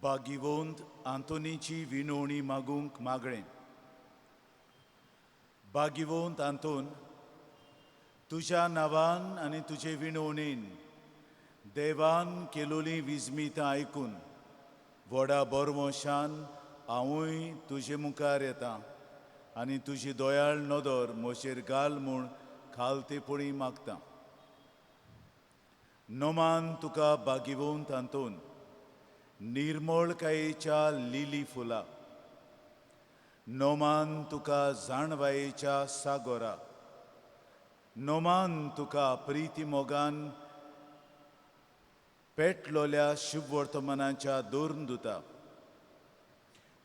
बागिवंत आंतोनीची विनवणी मागूंक मागणें. बागिवंत आंतोन, तुज्या नांवान आनी तुजे विनवणेन देवान केलोलीं विजमितां आयकून व्हडा बरवंशान हांवूय तुजे मुखार येता आनी तुजी दयाळ नदर म्हजेर घाल म्हूण खालतेपणी मागता. नमान तुका बागिवंत आंतोन, निर्मळकायेच्या लिली फुला. नमान तुका जाणवायेच्या सागोरा. नमान तुका प्रिती मोगान पेटलोल्या शुभवर्तमानाच्या दोरदुता.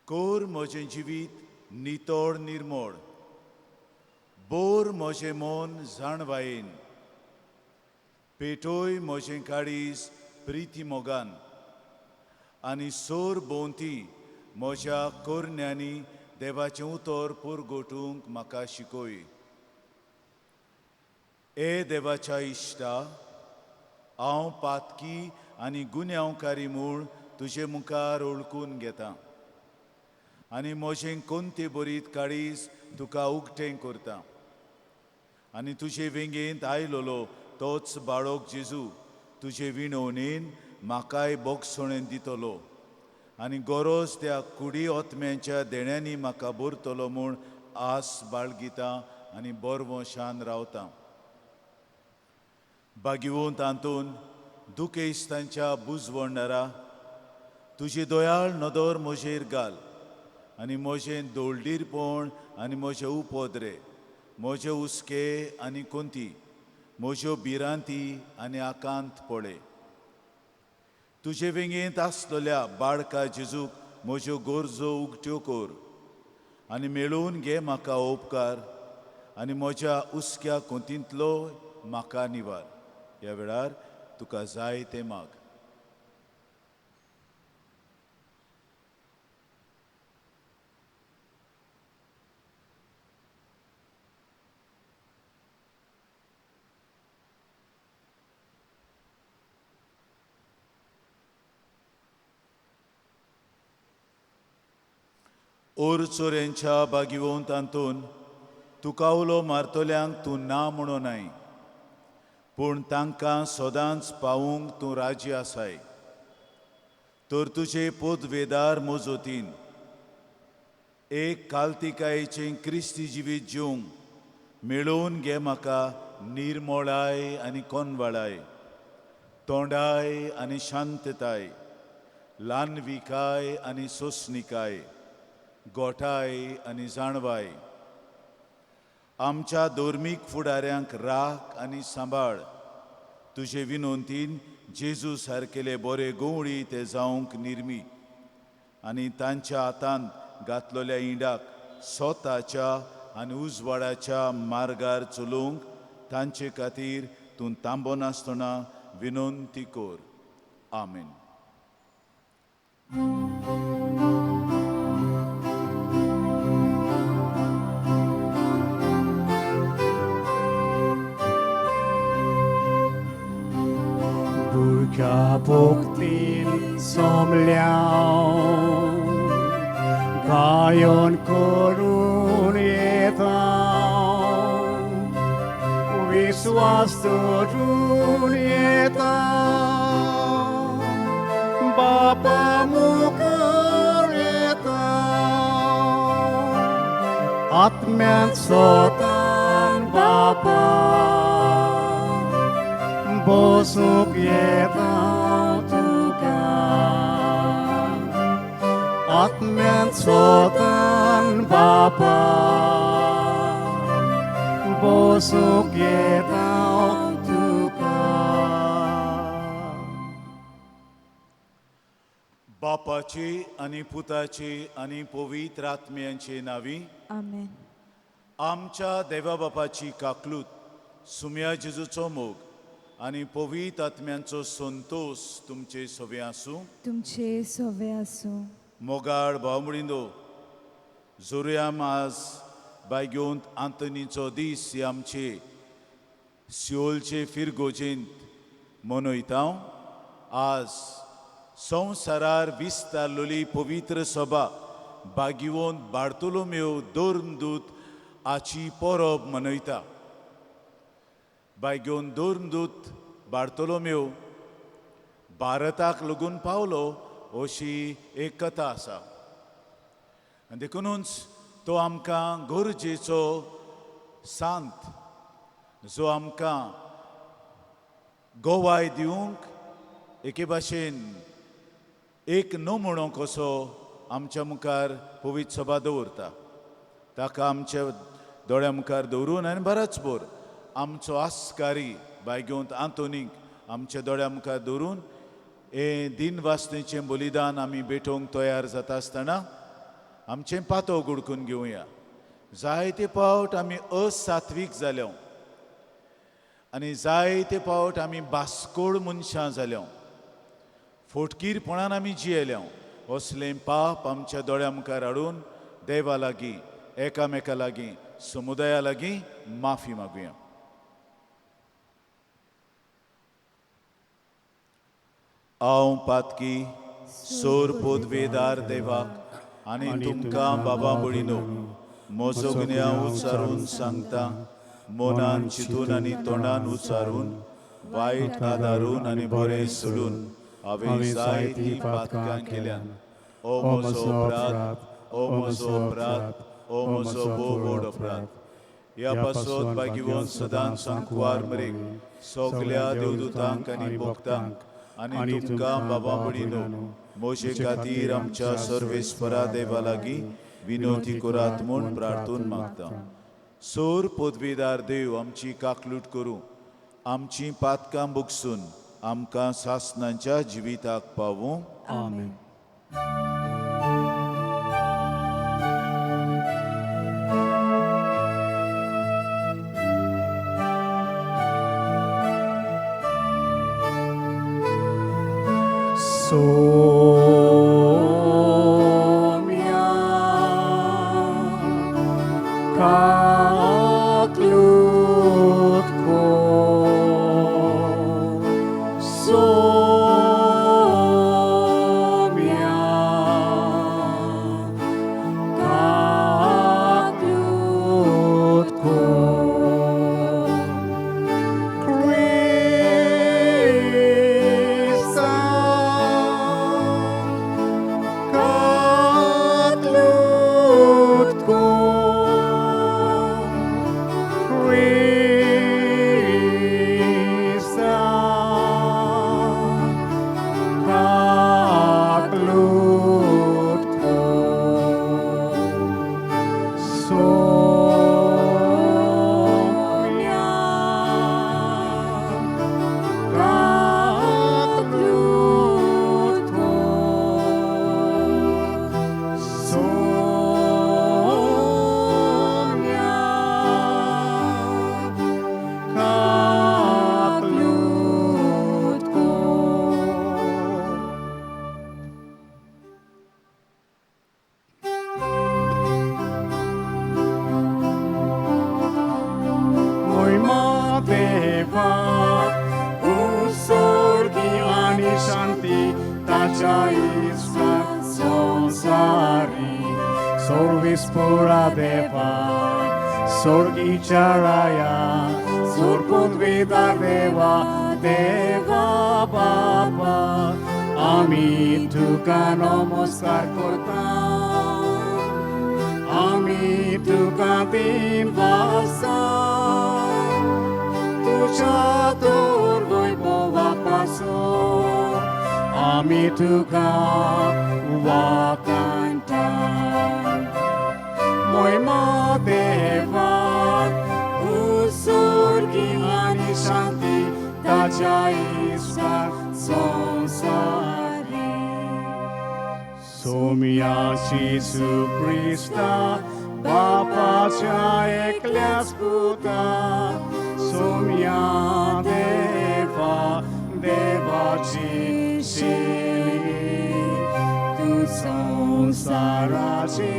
कोर म्हजें जिवीत नितळ निर्मळ, बोर म्हजें मन जाणवायेन, पेटोय म्हजें काळीज प्रिती मोगान आनी सोर भोंवती म्हज्या कोरण्यांनी देवाचें उतर पुरगोटूंक म्हाका शिकय. ए देवाच्या इश्टा, हांव पातकी आनी गुन्यांवकारी म्हूण तुजे मुखार ओळखून घेता आनी म्हजें कोणते बरीत काळीज तुका उगटें करता आनी तुजे वेंगेंत आयलोलो तोच बाळक जेजू तुजे विणवणेन म्हाकाय बोगसणेन दितलो आनी गरज त्या कुडी ओतम्यांच्या देण्यांनी म्हाका भरतलो म्हूण आस बाळगिता आनी बरवशान रावता. बागिवंत आंतोन, दुखेस्तांच्या बुजवंडारा, तुजी दयाळ नदर म्हजेर घाल आनी म्हजें दोळडीरपण आनी म्हजे उपद्रे, म्हजे हुस्के आनी कोंती, म्हज्यो भिरांती आनी आकांत पळय. तुजे वेंगेंत आसलेल्या बाळका जेजूक म्हज्यो गरजो उगट्यो कर आनी मेळोवन घे म्हाका उपकार आनी म्हज्या हुस्क्या कोंतींतलो म्हाका निवार. ह्या वेळार तुका जाय तें माग. ओर चोऱ्यांच्या बागिवंत आंतोन, तुका उलो मारतल्यांक तूं ना म्हणो नाय, पूण तांकां सदांच पावूंक तूं राजी आसाय. तर तुजे पोदवेदार मोजोतीन एक कालतिकायेचें क्रिस्ती जिवीत जिवंक मेळोवन घे म्हाका निर्मोळाय आनी कोनवाळाय, तोंडाय आनी शांतताय, ल्हानविकाय आनी सोंसणिकाय, गोठाय आनी जाणवाय. आमच्या धर्मीक फुडाऱ्यांक राख आनी सांबाळ. तुजे विनंतीन जेजू सारकेले बरे गवळी ते जावंक निर्मी आनी तांच्या हातांत घातलेल्या इंडाक स्वताच्या आनी उजवाडाच्या मार्गार चलोवंक तांचे खातीर तूं तांबो नासतना विनंती कर. आमेन. भुरग्या भोगतीन सोमल्या गायन करून येता, विश्वास धरून येता, बापा मुखार येता, आत्म्यान सोतान बापा बसूंक येता तुका, आत्म्यान सोतान बापा बसूंक येता तुका. बापाचे आनी पुताचे आनी पवित्र आत्म्यांचे नांवी. आमेन. आमच्या देवा बापाची काकलूत, सुम्या जेजूचो मोग आनी पवित्र आत्म्यांचो संतोश तुमचे सवे आसूं. तुमचे सोवे आसूं. मोगाळ भाव भयणींनो, जोरयाम आज बायगेवंत आंतनीचो दीस हे आमचे सिओलचे फिरगोजेंत मनयता. आज संवसारार विस्तारलेली पवित्र सभा भागिवंत बार्तोलोमेव धर्मदूत हाची परब मनयता. भाग्यवंत धर्मदूत बार्तोलोमेव भारताक लागून पावलो अशी एक कथा आसा आनी देखुनूच तो आमकां गरजेचो सांत जो आमकां गोवाय दिवंक एके भाशेन एक नमुणो कसो आमच्या मुखार पवित्र सभा दवरता. ताका आमच्या दोळ्या मुखार दवरून आनी बरोच बोर आमचो आस्कारी भाग्यवंत आंतोनीक आमच्या दोळ्या मुखार दवरून हें दिन वासनेचें बलिदान आमी भेटोवंक तयार जाता आसतना आमचें पातो गुडकून घेवया. जायते फावट आमी असात्वीक जाल्या आनी जायते फावट आमी बास्कोड मनशां जाल्या, फोटकीरपणान आमी जियेल्या. असलें पाप आमच्या दोळ्या मुखार हाडून देवा लागीं, एकामेका लागीं, समुदाया लागीं माफी मागुया. हांव पातकी सोर पोदवेदार देवाक आनी तुमकां बाबा भयणीनो म्हजो गुन्यांव उच्चारून सांगता, मनान चिंतून आनी तोंडान उच्चारून, वायट आदारून आनी बरें सोडून हांवें जायतीं पातकां केल्यान. ओ म्हजो अपराध, ओ म्हजो अपराध, ओ म्हजो भोव व्हड अपराध. ह्या पासत भाग्यवंत सदांच सांकवार मरेक सगल्या देवदूतांक आनी भक्तांक आनी तुमकां बाबा भयणीनो म्हजे खातीर आमच्या सर्वेस्परा देवा लागीं विनोती करात म्हूण प्रार्थून मागता. सोर पदवीदार देव आमची काकलूट करूं, आमची पातकां बुगसून आमकां सासनांच्या जिविताक पावूं. आमेन. Somya kaklut ko, Somya kaklut ko, Krista kaklut ko, Krista kaklut ko, Somya kaklut ko, Somya kaklut ko. Moima देवा उस्वर्गी आनी शांती ताच्या इस्वान संवसारी. सर्वेस्परा देवा, स्वर्गीच्या राया, सोर पदवीदार देवा, देवा बापा, आमी तुका नमस्कार करता, आमी तुका दिन वासा, तुझ्या तोर वैभवापासून आमी तुका वाकांता. मोयमा देवा उस्वर्गी आनी शांती ताच्या इस्वान संवसारी. सोम्या जेसू क्रिस्ता बापाच्या एकल्याच पुता, सोम्या देवा देवाची शेली, तूं संवसाराचे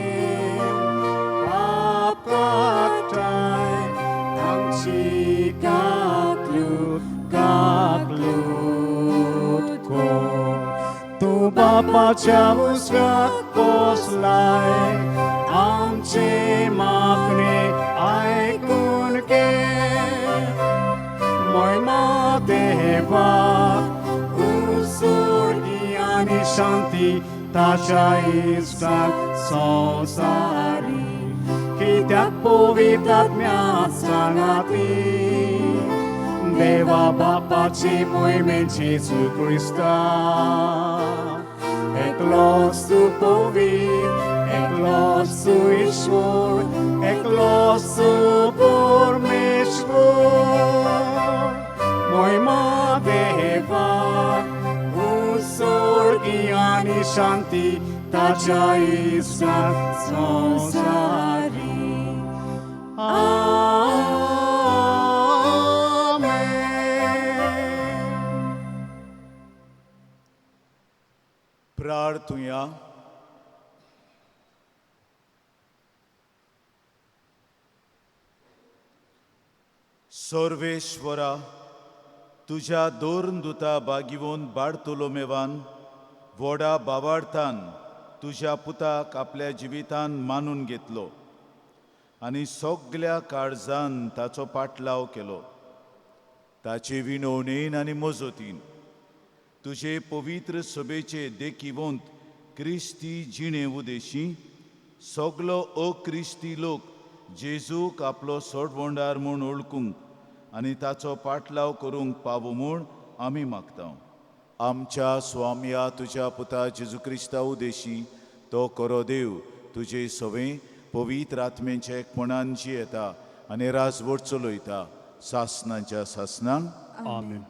पाप काडटाय, आमची काकलूट काकलूट कर. बापाच्या उस्वाक पोसलाय आमचे मागणे आयकून घे मोयमा देवा उसोर्गी आनी शांती ताच्या इश्टाक संवसारी कित्याक पवित्र सांगाती देवा बापाची मोहिमेन जेजू क्रिस्ता एकलोच तूं पवित्र एकलोच तूं ईश्वर एकलोच तूं परमेश्वर मोहिमा देवा उसोर्गी आनी शांती ताच्या इश्टाक संवसारी आमेन. प्रार्थुया. सर्वेश्वरा तुज्या दोन दुता बागिवून बाडतोलोमेवान व्हडा बावार्थान तुज्या पुताक आपल्या जिवितान मानून घेतलो आनी सगल्या काळजान ताचो पाटलाव केलो. ताचे विनवणेन आनी मजतीन तुजे पवित्र सभेचे देखीवंत क्रिस्ती जिणे उदेशी सगलो अक्रिस्ती लोक जेजूक आपलो सोडवंडार म्हूण वळखूंक आनी ताचो पाटलाव करूंक पावो म्हूण आमी मागता. आमच्या स्वामया तुज्या पुता जेजू क्रिस्ता उदेशी तो करो देव तुजे सवे पवित्र आत्मेच्या एकपणान जियेता आनी राजवट चलयता सासनाच्या सासनांक. आमेन.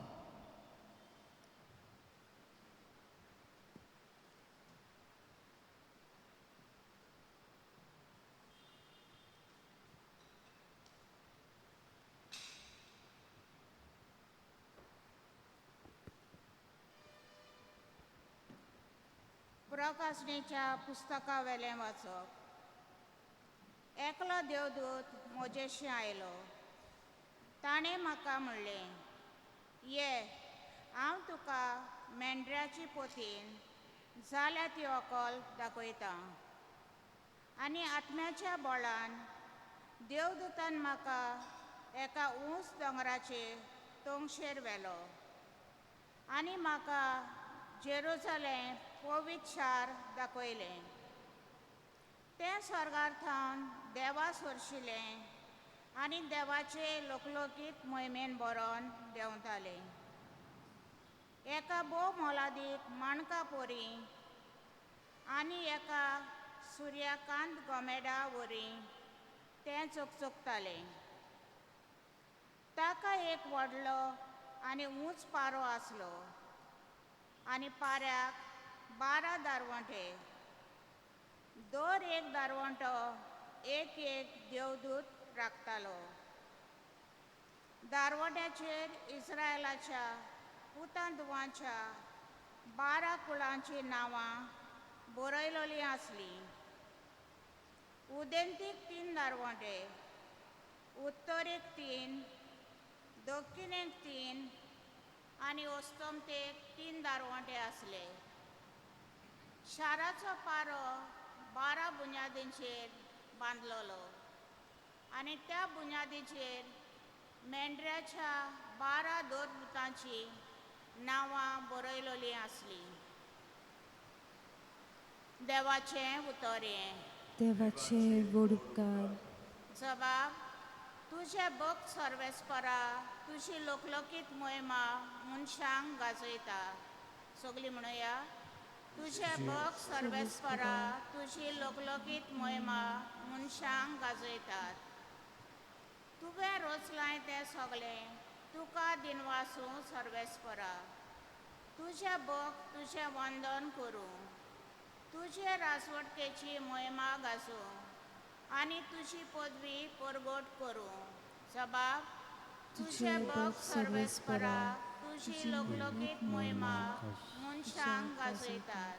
प्रकाशणेच्या पुस्तकावेलें वाचप. एकलो देवदूत म्हजेशी आयलो. ताणें म्हाका म्हणलें, ये, हांव तुका मेंढऱ्याची पोथीन जाल्या ती अकल दाखयतां. आनी आत्म्याच्या बळान देवदूतान म्हाका एका ऊंच दोंगराचे तोंगशेर व्हेलो आनी म्हाका जेरुजलेम पवित्र शार दाखयलें. तें स्वर्गार थावन देवा सोरशिलें आनी देवाचे लोकलोकीत मोहिमेन बरोवन देंवतालें. एका भोव मोलादीक माणका पोरी आनी एका सुर्यकांत गोमेडा वरी तें चकचकतालें. ताका एक व्हडलो आनी ऊंच पारो आसलो आनी पाऱ्याक 12 दारवंटे. दर एक दारवंटो एक एक देवदूत राखतालो. दारवंट्याचेर इस्रायलाच्या पुतां धुवांच्या 12 कुळांचीं नांवां बरयलेलीं आसलीं. उदेंतीक 3 दारवंटे, उत्तरेक 3, दक्षिणेक 3 आनी अस्तमतेक 3 दारवंटे आसले. शाराचो पारो 12 बुन्यादींचेर बांदलेलो आनी त्या बुन्यादीचेर मेंढऱ्याच्या 12 देवदूतांचीं नांवां बरयलेलीं आसलीं. देवाचें उतर हें. देवाचे व्हड उपकार. जबाब. तुजे भक्त सर्वेस्परा तुजी लोकलोकीत मोहिमा मनशांक गाजयता. सगळीं म्हणुया. तुजे भक्त सर्वेस्परा तुजी लोकलोकीत मोहिमा मनशांक गाजयतात. तुवें रचलाय तें सगळें तुका दिनवासूं सर्वेस्परा. तुजें भक्त तुजें वंदन करूं, तुजे राजवटकेची मोहिमा गाजूं आनी तुजी पदवी परगट करूं. जबाब. तुजें भक्त सर्वेस्परा तुजी लोकलोकीत मोहिमा मनशांक गाजयतात.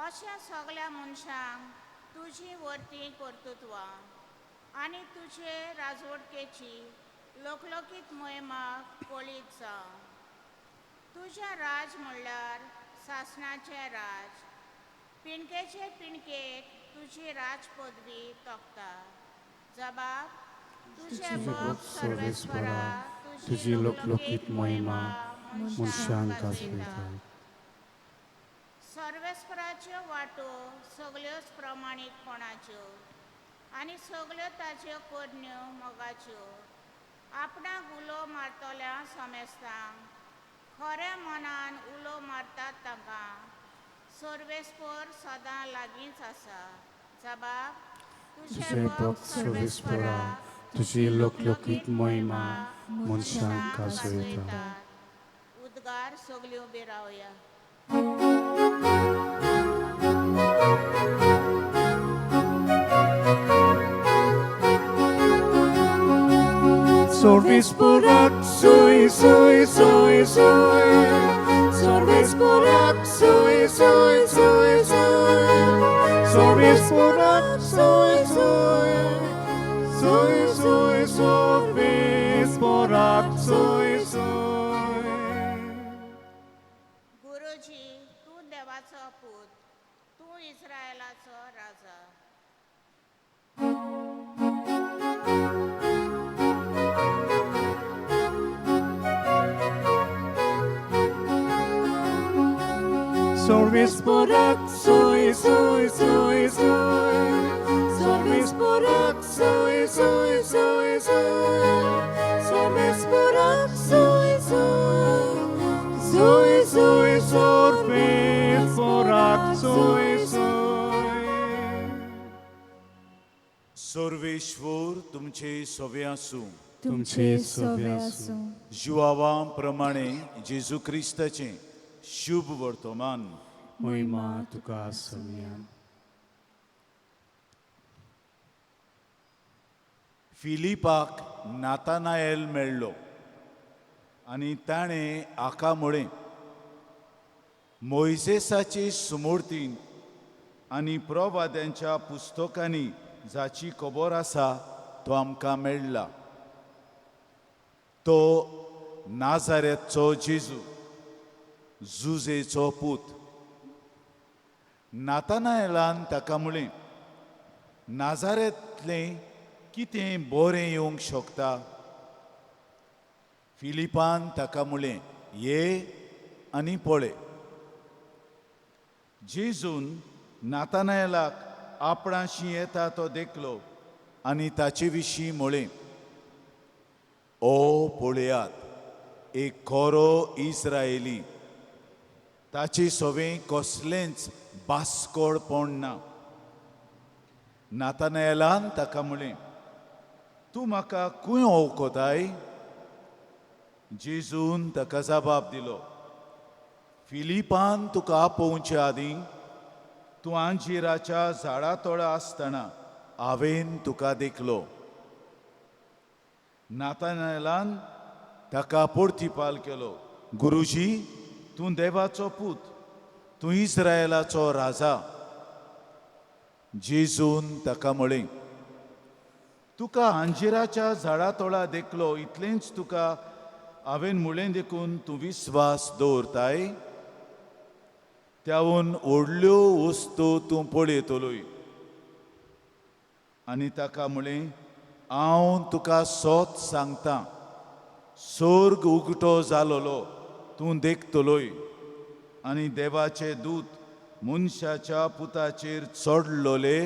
अशा सगळ्या मनशांक तुजी वर्ती कर्तृत्वां आनी तुजे राजवटकेची लोकलोकीत मोहिमा कळीत जावं. तुजें राज म्हणल्यार सासणाचें राज. पिणकेचे पिणकेक तुजी राज पदवी तोखता. जबाब, तुजें भक्त सर्वेस्परा, तुजी लोकलोकीत मोहिमा मनशांक गाजयता. सर्वेस्पराच्यो वाटो सगल्योच प्रमाणीकपणाच्यो आनी सगल्यो ताच्यो करण्यो मोगाच्यो. आपणाक उलो मारतल्या समेस्तांक खऱ्या मनान उलो मारतात तांकां सर्वेस्पर सदां लागींच आसा. जबाब, तुजें भक्त सर्वेस्परा, तुजी लोकलोकीत मोहिमा मनशांक गाजयता. उद्गार. सगळीं उबी रावया. सर्वेस्पराक सोय सोय सोय सोय, सर्वेस्पराक सोय सोय सोय सोय, सर्वेस्पराक सोय सोय सोय सोय, सर्वेस्पराक सोय सोय. गुरुजी, तूं देवाचो पूत, तूं इस्रायलाचो राजा. सर्वेस्पराक सोय सोय सोय सोय, सर्वेस्पराक सोय सोय सोय सोय, सर्वेस्पराक सोय सोय सोय सोय, सर्वेस्पराक सोय सोय. सर्वेश्वर तुमचे सवे आसूं. तुमचे सवे आसूं. जुआवा प्रमाणे जेजू क्रिस्ताचें शुभ वर्तमान. महिमा तुका समिया. फिलिपाक नातानाएल मेळ्ळो आनी ताणें आका म्हळें, मोयजेसाचे सुमूर्तीन आनी प्रवाद्यांच्या पुस्तकांनी जाची खबर आसा तो आमकां मेळ्ळा, तो नाजारेतचो जेजू, जुजेचो पूत. नातानाएलान ताका म्हळें, नाजारेतलें कितें बरें येवंक शकता? फिलिपान ताका म्हळें, ये आनी पळय. जेजून नातानाएलाक आपणाशी येता तो देखलो आनी ताचे विशीं म्हळें, ओ पळयात, एक खरो इस्रायली, ताचे सवें कसलेंच बास्कोडपण ना. नातानाएलान ताका म्हळें, तूं म्हाका खंय वळखताय? जेजून ताका जबाब दिलो, फिलिपान तुका आपोवचे आदीं तूं अंजिराच्या झाडा तोळा आसतना हांवेन तुका देखलो. नातानाएलान ताका परतिपाल केलो, गुरुजी, तूं देवाचो पूत, तूं इस्रायलाचो राजा. जेजून ताका म्हळें, तुका अंजिराच्या झाडा तोळा देखलो इतलेंच तुका हांवें म्हळें देखून तूं विस्वास दवरताय? त्याहून व्हडल्यो वस्तू तूं पळयतलोय. आनी ताका म्हळें, हांव तुका सोत सांगता, सोर्ग उगटो जालोलो तूं देखतलोय आनी देवाचे दूत मनशाच्या पुताचेर चडलोले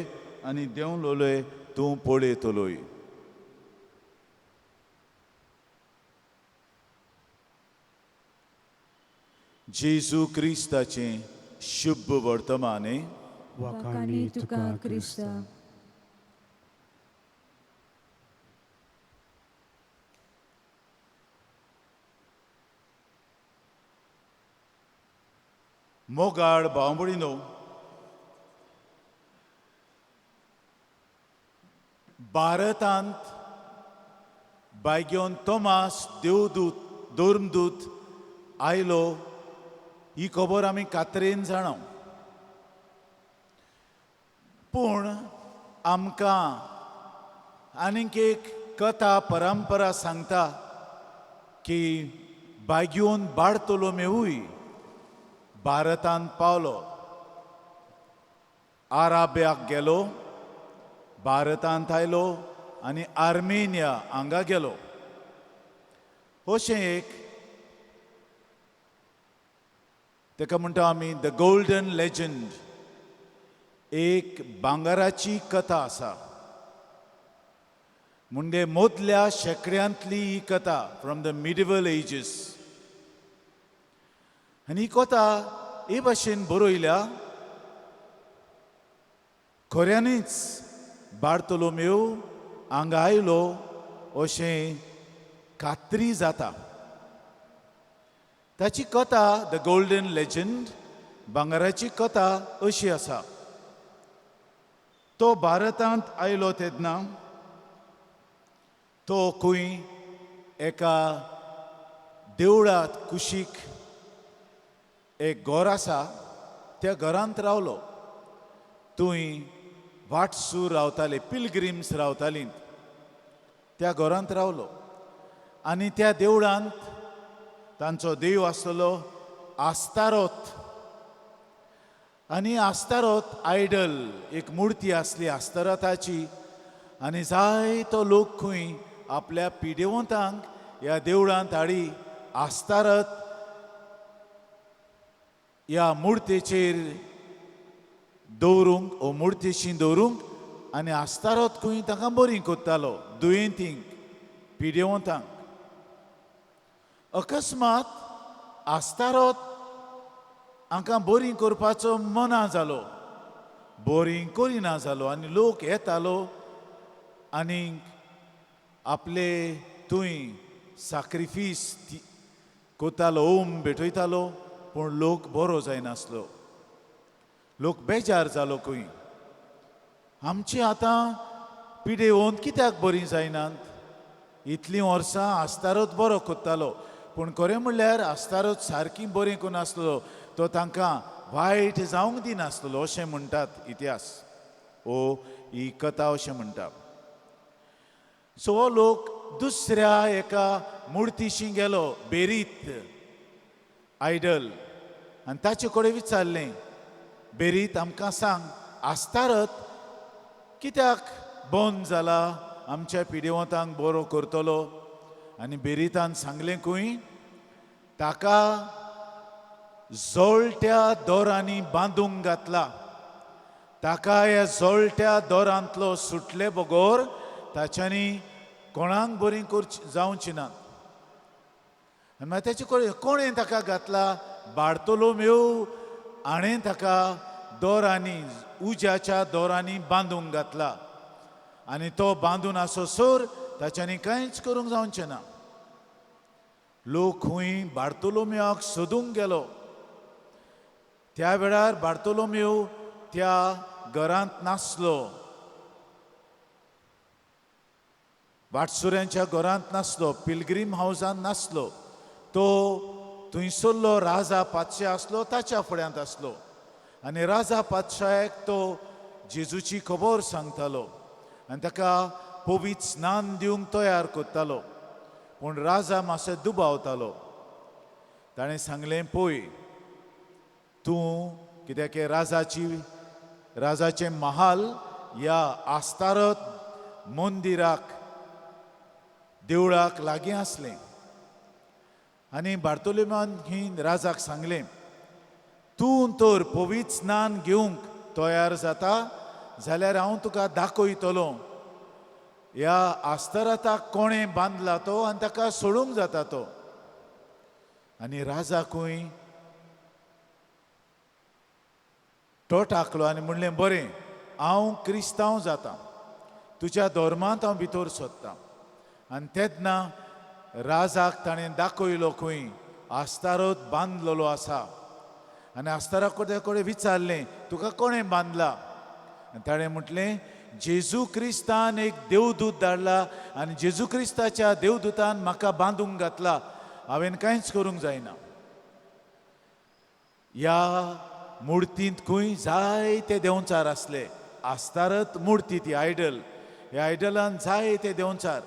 आनी देंवलोले तूं पळयतलोय. जेजू क्रिस्ताचें शुभ वर्तमान. वाखाणी तुका क्रिस्ता. मोगाळ भावभयणीनो, भारतांत बायग्योन तोमास देवदूत धर्मदूत आयलो ही खबर आमी कातरेन जाणा, पूण आमकां आनीक एक कथा परंपरा सांगता की बायग्योन बार्तोलोमेवूय. भारतांत पावलो, आराब्याक गेलो, भारतांत आयलो आनी आर्मेनिया हांगा गेलो. अशें एक ताका म्हणटा आमी the golden legend, एक भांगराची कथा आसा. म्हणजे मदल्या शेंकड्यांतली ही कथा, फ्रॉम the मिडिवल एजीस. आनी ही कथा हे भाशेन बरयल्या, खऱ्यांनीच बार्तोलोमेव हांगा आयलो अशें खात्री जाता. ताची कथा, the golden legend, भांगराची कथा अशी आसा. तो भारतांत आयलो तेन्ना तो खंय एका देवळात कुशीक एक घर आसा, त्या घरांत रावलो. थंय वाटसूर रावताले, पिलग्रीम्स रावतालीं, त्या घरांत रावलो. आनी त्या देवळांत तांचो देव आसलो आस्तारोत. आनी आस्तारोत आयडल, एक मुर्ती आसली आस्तारोताची. आनी जायतो लोक खंय आपल्या पिडेवंतांक ह्या देवळांत हाडी, आस्तारत ह्या मुर्तेचेर दवरूंक ओ मुर्तेशी दवरूंक. आनी आस्तारोत खंय तांकां बरी करतालो, दुयेंतींक, पिडेवंतांक. अकस्मात आस्तारोत हांकां बरी करपाचो मना जालो, बरी करिना जालो. आनी लोक येतालो आनी आपले थंय साक्रिफीस कोतालो, ओम भेटयतालो, पूण लोक बरो जायनासलो. लोक बेजार जालो खंय, आमची आतां पिडेवन कित्याक बरी जायनात? इतलीं वर्सां आस्तारोत बरो कोत्तालो. पूण खरें म्हणल्यार आस्तारोत सारकी बरें करून तो तांकां वायट जावंक दिनासलो अशें म्हणटात इतिहास ओ ही कथा अशें म्हणटा. सो हो लोक दुसऱ्या एका मुर्तीशी गेलो, बेरीत आयडल, आनी ताचे कडेन विचारलें, बेरीत, आमकां सांग, आस्तारत कित्याक बंद जाला आमच्या पिडेवंतांक बरो करतलो? आनी बेरितान सांगलें खंय, ताका जळट्या दोरांनी बांदूंक घातला. ताका ह्या जळट्या दोरांतलो सुटले बगर ताच्यांनी कोणाक बरी करची जावची ना. आनी मागीर ताचे कडेन कोणें ताका घातला? बार्तोलोमेव हाणें ताका दोरांनी, उज्याच्या दोरांनी बांदूंक घातला. आनी तो बांदून आसोसर ताच्यांनी कांयच करूंक जावचें ना. लोक खंय बार्तोलोमेवाक सोदूंक गेलो. त्या वेळार बार्तोलोमेव त्या घरांत नासलो, वाटसुऱ्यांच्या घरांत नासलो, पिलग्रीम हावजांत नासलो. तो थंयसरलो राजा पातशा आसलो ताच्या फुड्यांत आसलो. आनी राजा पातशाक तो जेजूची खबर सांगतालो आनी ताका पवित्र स्नान दिवंक तयार करतालो. पूण राजा मातसो दुबावतालो. ताणें सांगलें, पळय तूं कित्याक राजाची राजाचें महाल ह्या आस्तारत मंदिराक, देवळाक लागीं आसलें. आनी बार्तोलोमान ही राजाक सांगलें, तूं तर पवित्र स्नान घेवंक तयार जाता जाल्यार हांव तुका दाखयतलो ह्या आस्तराताक कोणें बांदला तो आनी ताका सोडूंक जाता तो. आनी राजाकूय तो टाकलो आनी म्हणलें, बरें, हांव क्रिस्तांव जाता, तुज्या धर्मांत हांव भितर सोदतां. आनी तेन्ना राजाक ताणें दाखयलो खंय आस्तारोत बांदलेलो आसा. आनी आस्तारा कडेन विचारलें, तुका कोणें बांदला? आनी ताणें म्हटलें, जेजू क्रिस्तान एक देवदूत धाडला आनी जेजू क्रिस्ताच्या देवदूतान म्हाका बांदूंक घातला, हांवें कांयच करूंक जायना. ह्या मुर्तींत खंय जायते देंवचार आसले. आस्तारत मुर्ती ती आयडल, ह्या आयडलान जायते देंवचार.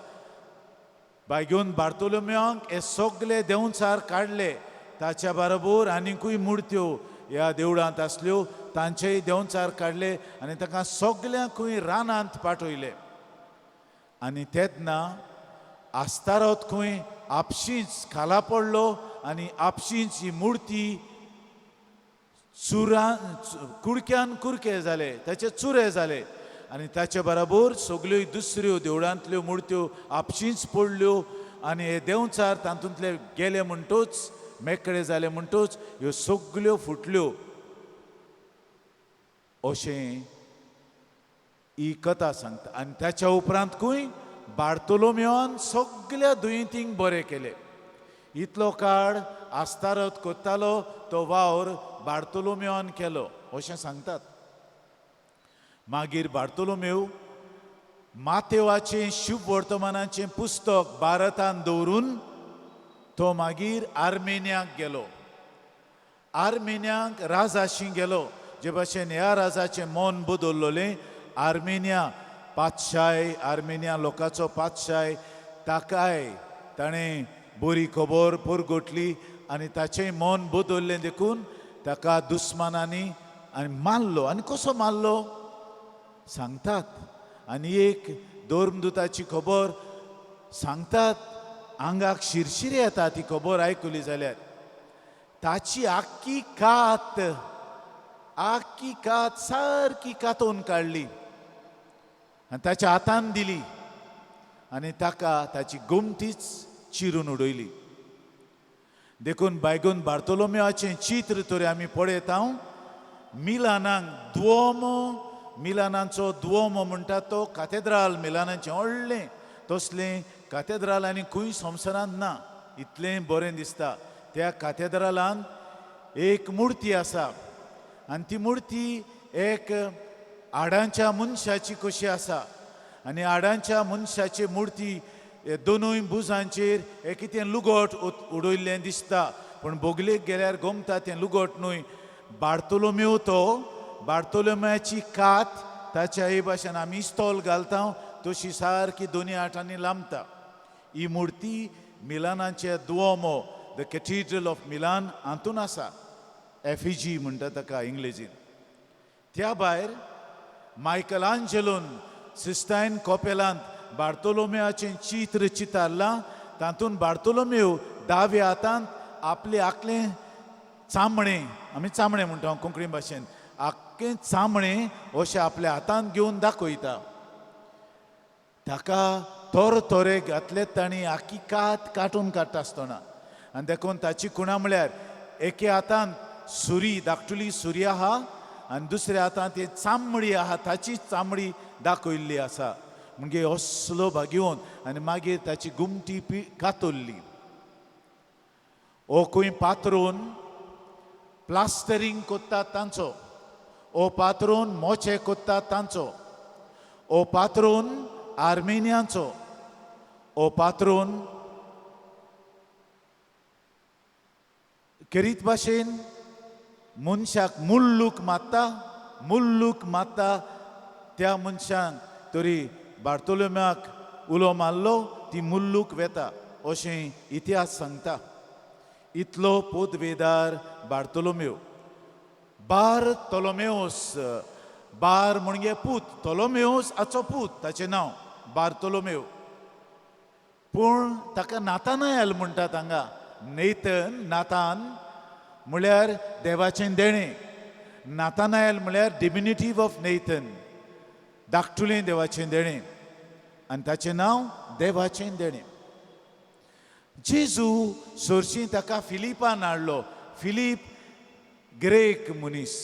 बाय घेवन बार्तोलोम्यांक हे सगले देंवचार काडले, ताच्या बरोबर आनिकूय मुर्त्यो ह्या देवळांत आसल्यो तांचेय देंवचार काडले आनी तांकां सगल्यांकूय रानांत पाठयले. आनी तेन्ना आस्तारोत खंय आपशींच खाला पडलो आनी आपशींच ही मुर्ती चुरा कुडक्यान कुडके जाले, ताचे चुरे जाले आनी ताचे बराबर सगल्यो दुसऱ्यो देवळांतल्यो मुर्त्यो आपशींच पडल्यो आनी हे देंवचार तातूंतले गेले म्हणटूच मेकळे जाले म्हणटूच ह्यो सगल्यो फुटल्यो. अशें ही कथा सांगता. आनी ताच्या उपरांत खंय बार्तोलोमेवान सगल्या दुयेंतींक बरें केले. इतलो काळ आस्तारत कोत्तालो तो वावर बार्तोलोमेवान केलो अशें सांगतात. मागीर बार्तोलोमेव मातेवाचें शुभ वर्तमानाचें पुस्तक भारतांत दवरून तो मागीर आर्मेनियाक गेलो. आर्मेनियाक राजाशी गेलो. जे भाशेन ह्या राजाचें मन बदललें, आर्मेनिया पातशाय, आर्मेनिया लोकांचो पातशाय, ताकाय ताणें बरी खबर परगटली आनी ताचें मन बदललें देखून ताका दुस्मानांनी आनी मारलो. आनी कसो मारलो सांगतात. आनी एक धर्मदुताची खबर सांगतात, आंगाक शिरशिरी येता ती खबर आयकली जाल्यार. ताची आख्खी कात, आख्खी कात सारकी कातोवन काडली आनी ताच्या हातान दिली आनी ताका ताची गोमटीच चिरून उडयली. देखून बायगून बार्तोलोमेवाचें चित्र तरी आमी पळयता. मिलानाक दुओमो, मिलानाचो दुओमो म्हणटा तो कातेद्राल, मिलानाचें व्हडलें तसलें कातेद्राल आनी खंय संवसारांत ना, इतलें बरें दिसता. त्या कातेद्रालान एक मुर्ती आसा आनी ती मुर्ती एक हाडांच्या मनशाची कशी आसा आनी हाडांच्या मनशाची मुर्ती दोनूय भुजांचेर एक कितें लुगट उडयल्लें दिसता, पूण बोगलेक गेल्यार गोमता तें लुगट न्हय. बार्तोलोमेव तो बार्तोलोम्याची कात ताच्या हे भाशेन आमी इस्तोल घालता तशी सारकी दोनी आठांनी लांबता. ही मुर्ती मिलानाचे Duomo, the cathedral of Milan हातून आसा, एफिजी म्हणटा ताका इंग्लेजीन. त्या भायर मायकल आंजेलोन सिस्टायन कोपेलांत बार्तोलोमेवाचें चित्र चितारलां. तातूंत बार्तोलोमेव दाव्या हातांत आपलें आकलें चामणें, आमी चामणें म्हणटा कोंकणी भाशेन, आख्खें चामणें अशें आपल्या हातांत घेवन दाखयता. ताका तोर तोरे घातले तांणी आख्खी कात काटून काडटा आसतना आनी देखून ताची खुणा म्हळ्यार एके हातांत सुरी, धाकटुली सुरी आहा आनी दुसऱ्या हातांत एक चामडी आहा, ताची चामडी दाखयल्ली आसा. म्हणजे असलो भागेवन आनी मागीर ताची गुमटी पी कातरली. ओ खंय पात्रून प्लास्टरींग कोत्तात तांचो, ओ पात्रून मोचे कोत्तात तांचो, ओ पात्रून आर्मेनियांचो, ओ पात्रून खेरीत भाशेन मनशाक मुल्लूक मारता, मुल्लूक मारता त्या मनशान तरी बार्तोलोम्याक उलो मारलो ती मुल्लूक वेता अशें इतिहास सांगता. इतलो पोदवेदार बार्तोलोमेव. बार तोलोमेवस, बार म्हणजे पूत, तोलोमेवस हाचो पूत, ताचें नांव बार्तोलोमेव. पूण ताका नातानायल म्हणटात हांगा. नेतन, नातान म्हळ्यार देवाचें देणें, नातानायल म्हळ्यार डिमिनिटीव ऑफ नेथन, धाकटुलें देवाचें देणें आनी ताचें नांव देवाचें देणें. जेजू सरशी ताका फिलिपान हाडलो. फिलीप ग्रेक मनीस.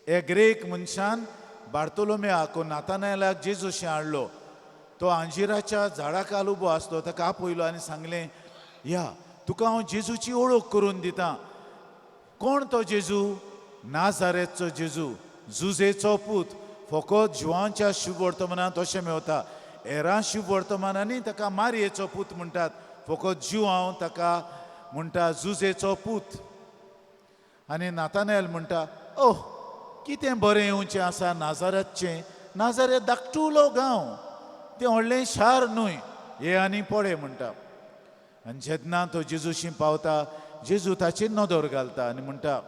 ह्या ग्रेक मनशान बार्तोलोम्याक नातानायलाक जेजूशी हाडलो. तो अंजिराच्या झाडा खाल उबो आसलो, ताका आपयलो आनी सांगलें, या तुका हांव जेजूची ओळख करून दिता. कोण तो जेजू? नाजारेचो जेजू, जुजेचो पूत. फकत जुवांच्या शुभ वर्तमानांत अशें मेवता, हेरां शुभ वर्तमानांनी ताका मारयेचो पूत म्हणटात, फकत जुवांव ताका म्हणटा जुजेचो पूत. आनी नातानेल म्हणटा, ओह कितें बरें येवचें आसा नाजारातचें. नाजारेत धाकटुलो गांव, तें व्हडलें शार न्हय, हे आनी पळय म्हणटा. आनी जेन्ना तो जेजूशी पावता, जेजू ताचेर नदर घालता आनी म्हणटा,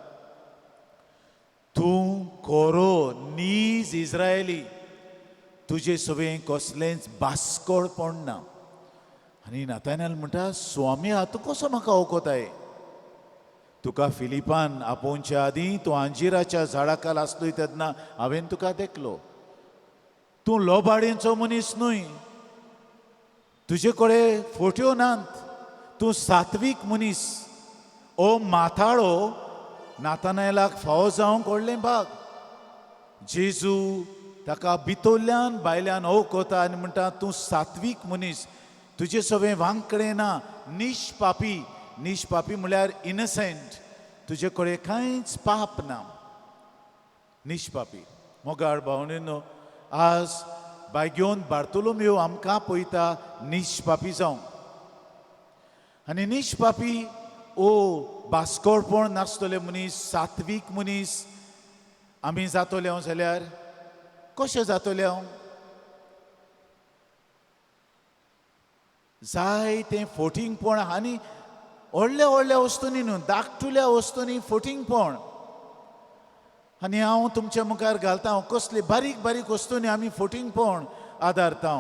खरो नीज इज्रायली, तुजे सवें कसलेंच बास्कोळपण ना. आनी नातानेल म्हणटा, स्वामी, आतां कसो म्हाका वळखताय? तुका फिलिपान आपोवच्या आदीं तूं अंजिराच्या झाडाखाल आसलोय तेन्ना हांवें तुका देखलो. तूं लोबाडेंचो मनीस न्हय, तुजे कडेन फोट्यो नात, तूं सात्वीक मनीस. ओ माथाळो नातानायलाक फावो जावंक व्हडलें भाग. जेजू ताका भितरल्यान भायल्यान वळखता आनी म्हणटा, तूं सात्वीक मनीस, तुजे सवें वांकडें ना, निष्पापी. निष्पापी म्हळ्यार इनोसंट, तुजे कडेन कांयच पाप ना, निष्पापी. मोगाळ भावणीनो, आज बायगेवन बार्तोलोमेव आमकां पळयता निष्पापी जावंक. आनी निष्पापी ओ बास्कोळपण नासतले मनीस, सात्वीक मनीस आमी जातले हांव जाल्यार कशें जातलें हांव? जाय तें फोटिंगपण आनी व्हडल्या व्हडल्या वस्तूंनी न्हू, धाकटुल्या वस्तूंनी फोटिंगपण. आनी हांव तुमच्या मुखार घालता हांव कसली बारीक बारीक वस्तूंनी आमी फोटिंगपण आदारता.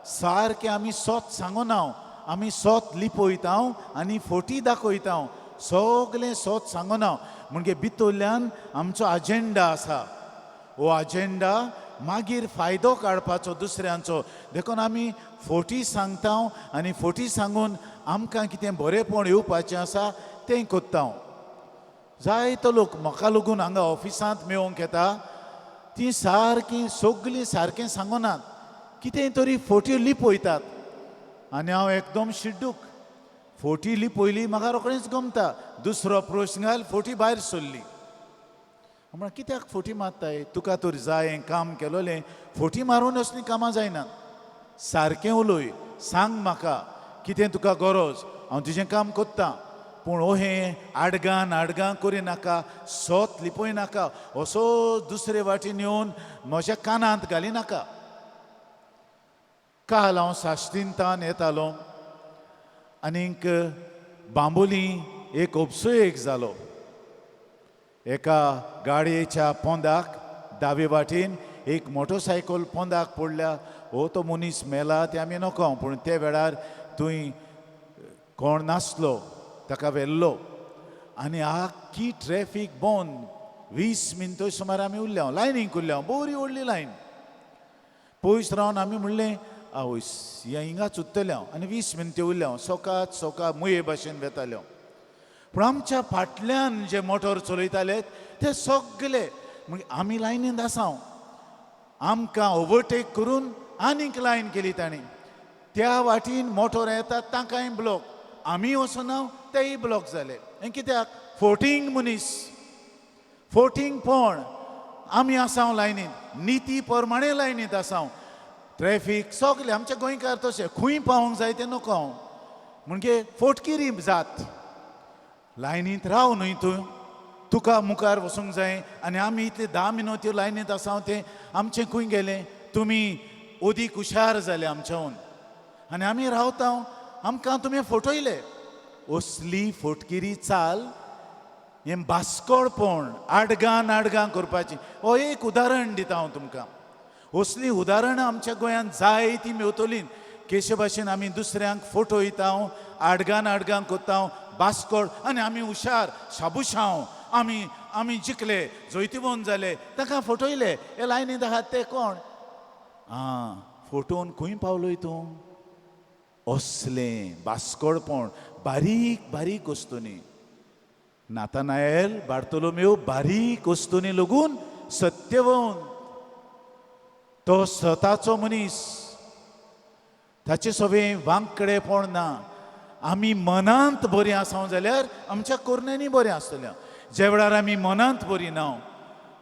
सारकें आमी सोत सांगना, आमी सोत लिपयता आनी फोटी दाखयता, सगलें सोत सांगना. म्हणजे भितरल्यान आमचो अजेंडा आसा, हो अजेंडा मागीर फायदो काडपाचो दुसऱ्यांचो. देखून आमी फोटी सांगता आनी फोटी सांगून आमकां कितें बरेंपण येवपाचें आसा तें कोत्ता. जायतो लोक म्हाका लागून हांगा ऑफिसांत मेळोवंक येता, ती सारकीं सगलीं सारकें सांगनात, कितें तरी फोट्यो लिपयतात. आनी हांव एकदम शिड्डूक, फोटी लिपयली म्हाका रोखडेंच गमता. दुसरो प्रश्न घाल, फोटी भायर सरली. म्हणून कित्याक फोटी मारताय? तुका तर जाय हें काम केलोलें, फोटी मारून असलीं कामां जायना. सारकें उलय, सांग म्हाका कितें तुका गरज, हांव तुजें काम कोत्तां. पूण ओहें आडगां आडगां करिनाका, सोत लिपय नाका, असो दुसरे वाटेन येवन म्हज्या कानांत घाली नाका. काल हांव साश्टींतान येतालो आनीक बांबोली एक उपसो एक जालो. एका गाडयेच्या पोंदाक दावे वाटेन एक मोटरसायकल पोंदाक पडल्या. हो तो मनीस मेला तें आमी नको, पूण ते वेळार थंय कोण नासलो, ताका व्हेल्लो. आनी आख्खी ट्रॅफीक बंद. 20 मिनटां सुमार आमी उरल्या, लायनीक उरल्या, बरी व्हडली लायन. पयस रावन आमी म्हणलें, आवयस, ह्या हिंगाच उत्तले हांव. आनी 20 मिनटां उरल्या हांव, सोकात सोका मुये भाशेन वेताले हांव. पूण आमच्या फाटल्यान जे मोटर चलयताले ते सगले, मागीर आमी लायनींत आसा, आमकां ओवरटेक करून आनीक लायन केली तांणी. त्या वाटेन मोटर येतात तांकांय ब्लॉक, आमी वचना तेय ब्लॉक जाले. हें कित्याक? फोटींग मनीस, फोटींगपण. आमी आसा लायनींत, निती प्रमाणे लायनींत आसा. ट्रॅफीक सगले आमचे गोंयकार तशे, खंय पावोंक जाय तें नको हांव, म्हणजे फोटकिरी जात. लायनींत राव न्हय तूं, तुका मुखार वचूंक जाय. आनी आमी इतले 10 मिनट लायनींत आसा तें आमचें खंय गेलें? तुमी अदीक हुशार जाले आमच्याहून आनी आमी रावता, आमकां तुमी फटयले. असली फोटकिरी चाल, हें बास्कोळपण, आडगां नाडगां करपाची. हो एक उदाहरण दिता हांव तुमकां. असलीं उदाहरणां आमच्या गोंयांत जायतीं मेवतलीं. केशे भाशेन आमी दुसऱ्यांक फटयता, आडगां नाडगां करता, बास्कोळ, आनी आमी हुशार शाबुशांव, आमी आमी जिखले, जैतिवंत जाले, ताका फटयले. हे लायनींत आहात ते कोण? आं, फटोवन खंय पावलोय तूं? असलें बास्कोळपण बारीक बारीक वस्तूंनी. नातानायल बार्तोलोमेव बारीक वस्तूंनी लागून सत्यवंत, तो सताचो मनीस, ताचे सवें वांकडेपण ना. आमी मनांत बरीं आसा जाल्यार आमच्या कोरण्यांनी बरें आसतलें. ज्या वेळार आमी मनांत बरी ना,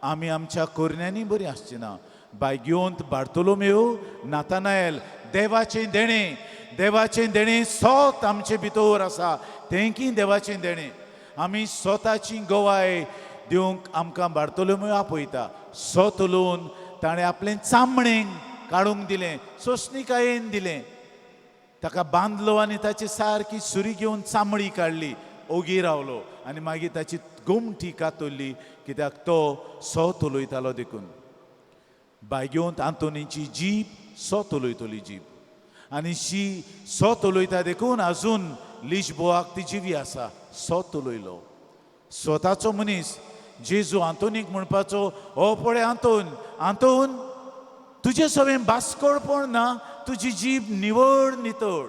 आमी आमच्या कोरण्यांनी बरीं आसची ना. बायगिवंत बार्तोलोमेव, नातानायल, देवाचें देणें, देवाचें देणें सोत आमचे भितर आसा, तें की देवाचें देणें. आमी स्वताची गवाय दिवंक आमकां बार्तोलोमेव आपयता. सोत उलोवन ताणें आपलें चामणें काडूंक दिलें, सोंसणिकायेन दिलें. ताका बांदलो आनी ताची सारकी सुरी घेवन चामडी काडली. ओगी रावलो आनी मागीर ताची गोमटी कातरली कित्याक तो सत उलयतालो देखून. बायगेवंत आंतोनीची जीब सत उलयतली जीब आनी शी सत उलयता देखून आजून लिजबोआक ती जिवी आसा. सत उलयलो स्वताचो मनीस जेजू आंतोनीक म्हणपाचो, हो पळय आंतोन, आंतोन तुजे सवें बास्कोळपण ना, तुजी जीब निवळ नितळ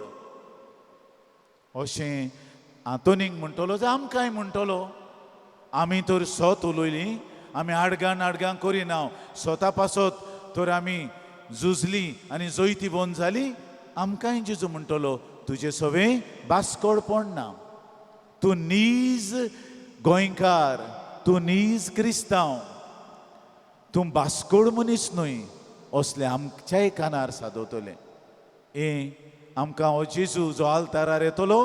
अशें आंतोनीक म्हणटलो जाल्यार आमकांय म्हणटलो. आमी तर सत उलयलीं, आमी आडगां नाडगां करिना, स्वता पासत तर आमी झुजलीं आनी जैती बंद जाली. आमकांय जेजू म्हणटलो तुजे सवें बास्कोळपण ना, तूं नीज गोंयकार, तूं नीज क्रिस्तांव, तूं बास्कोळ मनीस न्हय असलें आमच्याय कानार सादवतलें. हें आमकां हो जेजू जो आल्तारार येतलो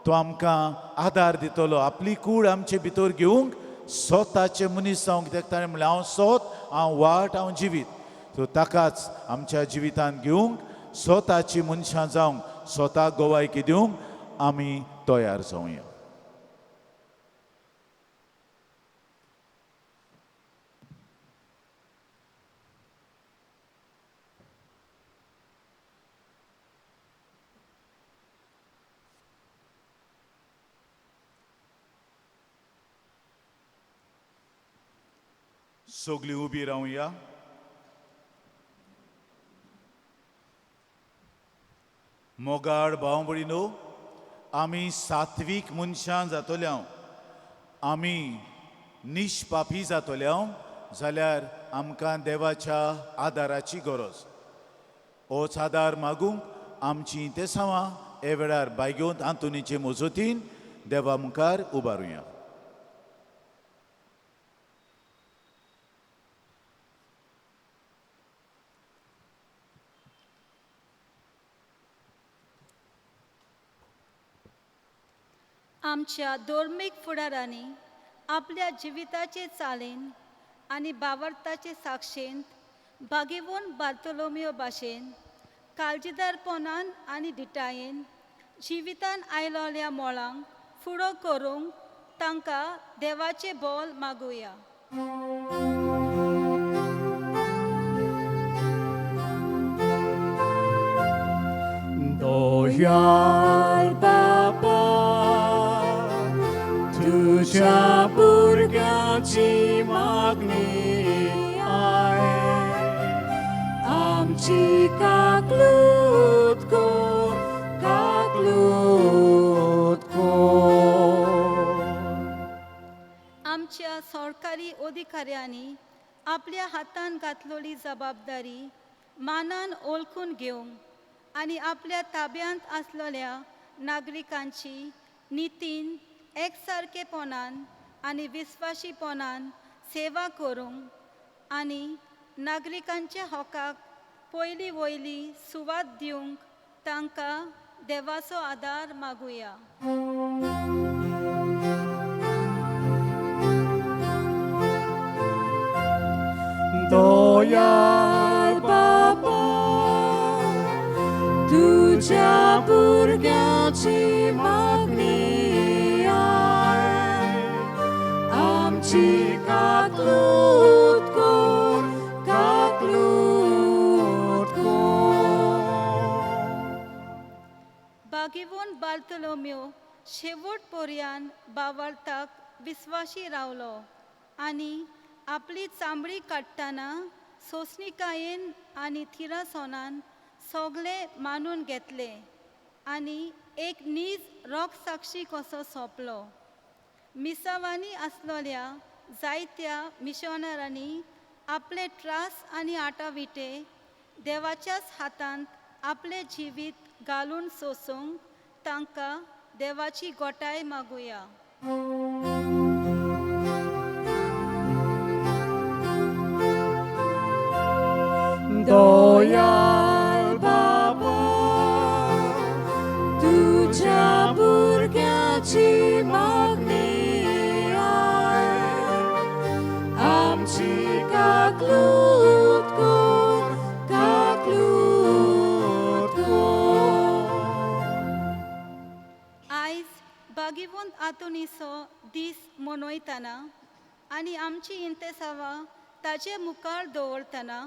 तो आमकां आदार दितलो, आपली कूड आमचे भितर घेवंक स्वताचे मनीस जावंक. कित्याक ताणें म्हणलें हांव सोत, हांव वाट, हांव जिवीत. सो ताकाच आमच्या जिवितांत घेवंक स्वताची मनशां जावंक स्वताक गवायकी दिवंक आमी तयार जावया. सगळीं उबी रावया. मोगाळ भाव भयणीनो, आमी सात्वीक मनशां जातल्या, आमी निष्पापी जातल्या जाल्यार आमकां देवाच्या आदाराची गरज. होच आदार मागूंक आमची तेसांवां हे वेळार बायगेवंत आंतोनीचे मजतीन देवा मुखार उबारुया. आमच्या धर्मीक फुडारांनी आपल्या जिविताचे चालीन आनी बावर्ताचे साक्षेंत भागेवन बार्तोलोमियो भाशेन काळजीदारपणान आनी धिटायेन जिवितान आयलोल्या मोळांक फुडो करूंक तांकां देवाचें बोल मागुया. दयाळ बाबा तुझ्या भुरग्याची मागणी आयक, आमची काकलूत कर, काकलूत कर. आमच्या सरकारी अधिकाऱ्यांनी आपल्या हातान घातलेली जबाबदारी मानान ओळखून घेवंक आनी आपल्या ताब्यांत आसलेल्या नागरिकांची नितीन एकसारकेपणान आनी विस्वाशीपणान सेवा करूंक आनी नागरिकांच्या हकाक पयली वयली सुवात दिवंक तांकां देवाचो आदार मागुया. दयाळ बाबा तुझ्या भुरग्याची मागणी आयक, आमची काकलूत कर, काकलूत कर. बागेवन बार्तोलोम्यो शेवट पर्यान बावार्थाक विस्वाशी रावलो आनी आपली चामडी काडटना सोंसणिकायेन आनी थिरासोनान सगळें मानून घेतलें आनी एक नीज रोख साक्षी कसो सोंपलो. मिसावांनी आसलेल्या जायत्या मिशनरांनी आपले त्रास आनी आटाविटे देवाच्याच हातांत आपलें जिवीत घालून सोंसूंक तांकां देवाची गोटाय मागुया. दयाळ बाबा तुझ्या भुरग्याची मागणी आयक, आमची काकलूत कर, काकलूत कर. आयज भागीवंत आंतोनीचो दीस मनयतना आनी आमची इंतेसांवां ताचे मुखार दवरतना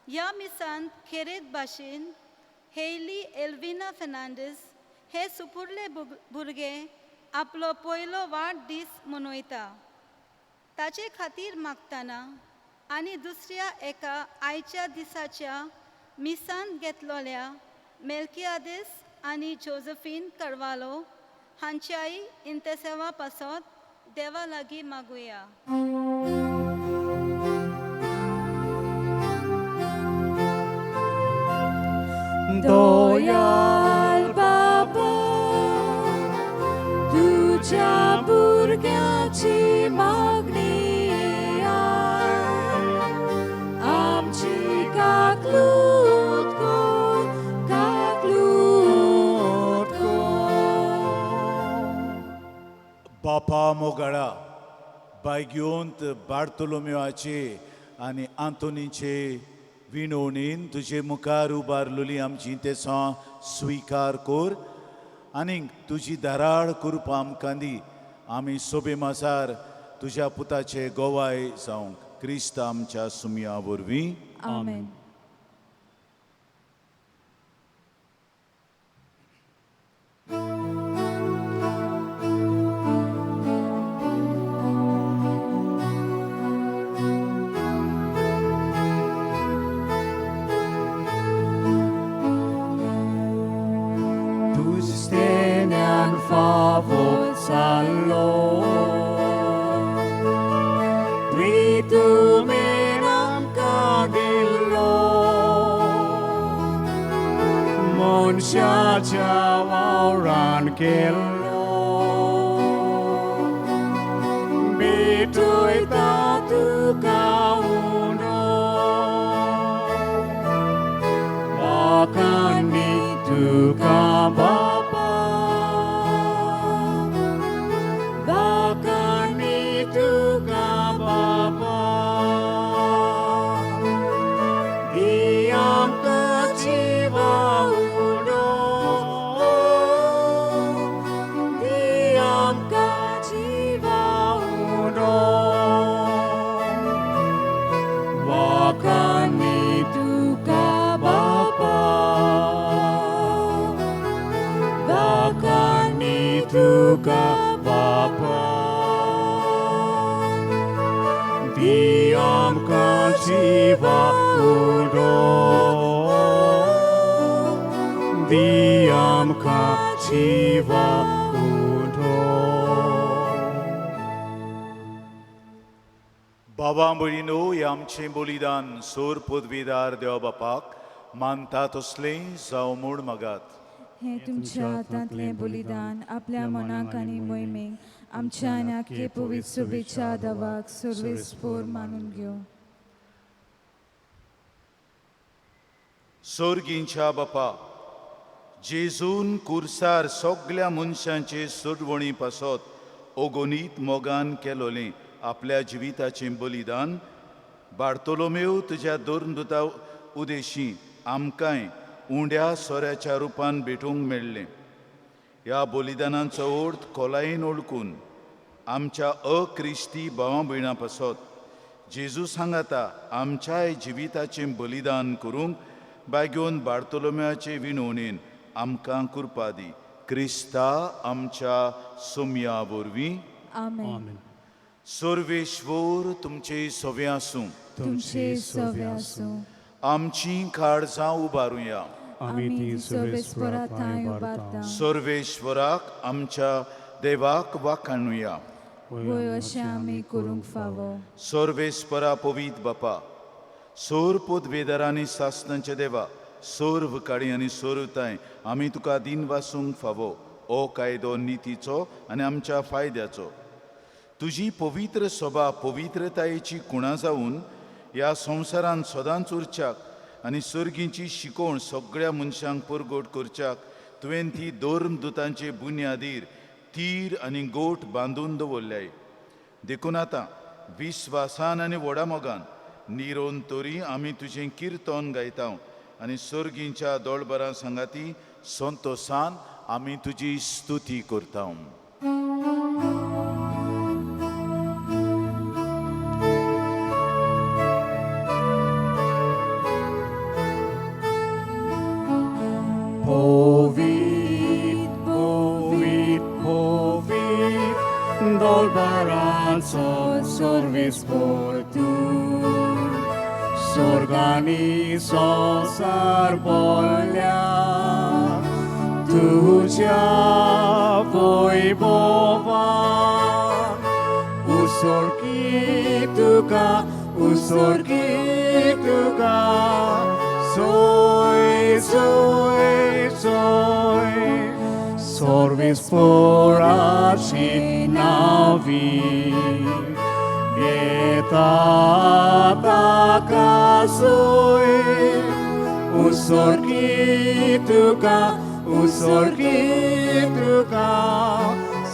ह्या मिसांत खेरीत भाशेन हेली एल्विना फेर्नांडीस हे सुपुरले भुरगे आपलो पयलो वाडदीस मनयता. ताचे खातीर मागतना आनी दुसऱ्या एका आयच्या दिसाच्या मिसांत घेतलेल्या मेल्कियादेस आनी जोजफीन करवालो हांच्याय इंतेसेवा पासत देवा लागीं मागुया. दयाळ बाबा तुझ्या भुरग्याची मागणी आयक. आमची काकलूत कर, काकलूत कर. बापा मोगाळा बायग्योंत बार्तोलोम्योआचे आनी आंतोनीचे विणवणीन तुजे मुखार उबारलेली आमची तेसां स्विकार कर आनीक तुजी धाराळ कृपा आमकां दी. आमी सोबे मासार तुज्या पुताचे गोवाय जावंक क्रिस्त आमच्या सुमया वरवीं. आमेन. Tustenan favor salo Ritumenam kadillo Mon chawaran kello Bitoy tatu kauno Wakani tuka bapa Wakani tuka bapa Diam kajiwa uno Diam kajiwa uno Wakani tuka bapa Wakani tuka bapa Diam kajiwa uno Diam kajiwa uno बाबा भयणीनो हें आमचें बलिदान सोर पदवीदार देवा बापाक मानता तसलें जावं म्हूण मागात. हें तुमच्या हातांतलें बलिदान आपल्या मनाक आनी मोहिमेक आमच्या आनी आख्खे पवित्र सभेच्या दवाक सर्वेस्पोर मानून घेवं. सोर्गींच्या बापा जेजून कुर्सार सगल्या मनशांचे सोडवणी पासत ओगोनीत मोगान केलोलें आपल्या जिविताचें बलिदान बार्तोलोमेव तुज्या दोरदुता उदेशी आमकांय उंड्या सोऱ्याच्या रुपान भेटूंक मेळ्ळें. ह्या बलिदानाचो अर्थ खोलायेन ओळखून आमच्या अक्रिस्ती भावां भयणां पासत जेजू सांगाता आमच्याय जिविताचें बलिदान करूंक बायगेवन बार्तोलोम्याचे विनवणेन आमकां कृपा दी. क्रिस्ता आमच्या सोमया वरवीं. आमेन. सर्वेश्वर तुमचे सवे आसूं. तुमचे सवे आसूं. आमची काळजां उबारुया. आमी ती सर्वेस्परा थंय उबारता. सर्वेश्वराक आमच्या देवाक वाखाणुया. वय अशें आमी करूंक फावो. सर्वेस्परा पवीत बापा सोर पदवेदार आनी सासनांचे देवा सर्व काळी आनी सर्वताय आमी तुका दिन वासूंक फावो ओ कायदो नितीचो आनी आमच्या फायद्याचो. तुजी पवित्र सभा पवित्रतायेची कुणां जावन ह्या संवसारांत सदांच उरच्याक आनी सर्गींची शिकोवण सगळ्या मनशांक परगट करच्याक तुवें ती धर्मदुतांचे बुन्यादीर तीर आनी गोठ बांदून दवरल्याय. देखून आतां विस्वासान आनी व्हडा मोगान निरोन तरी आमी तुजें किर्तन गायता आनी सर्गींच्या दोळबरां सांगाती संतोसान आमी तुजी स्तुती करता. सोर्विस पोर तूं स्वर्गानी संवसार बोल्ल्या तुझ्या वैभवान उसोरकी तुका उसोरकी तुका सोय सोय सोय सोर्विस पोराची नावी येता ताका सोय उसोरकी तुका उसोरकी तुका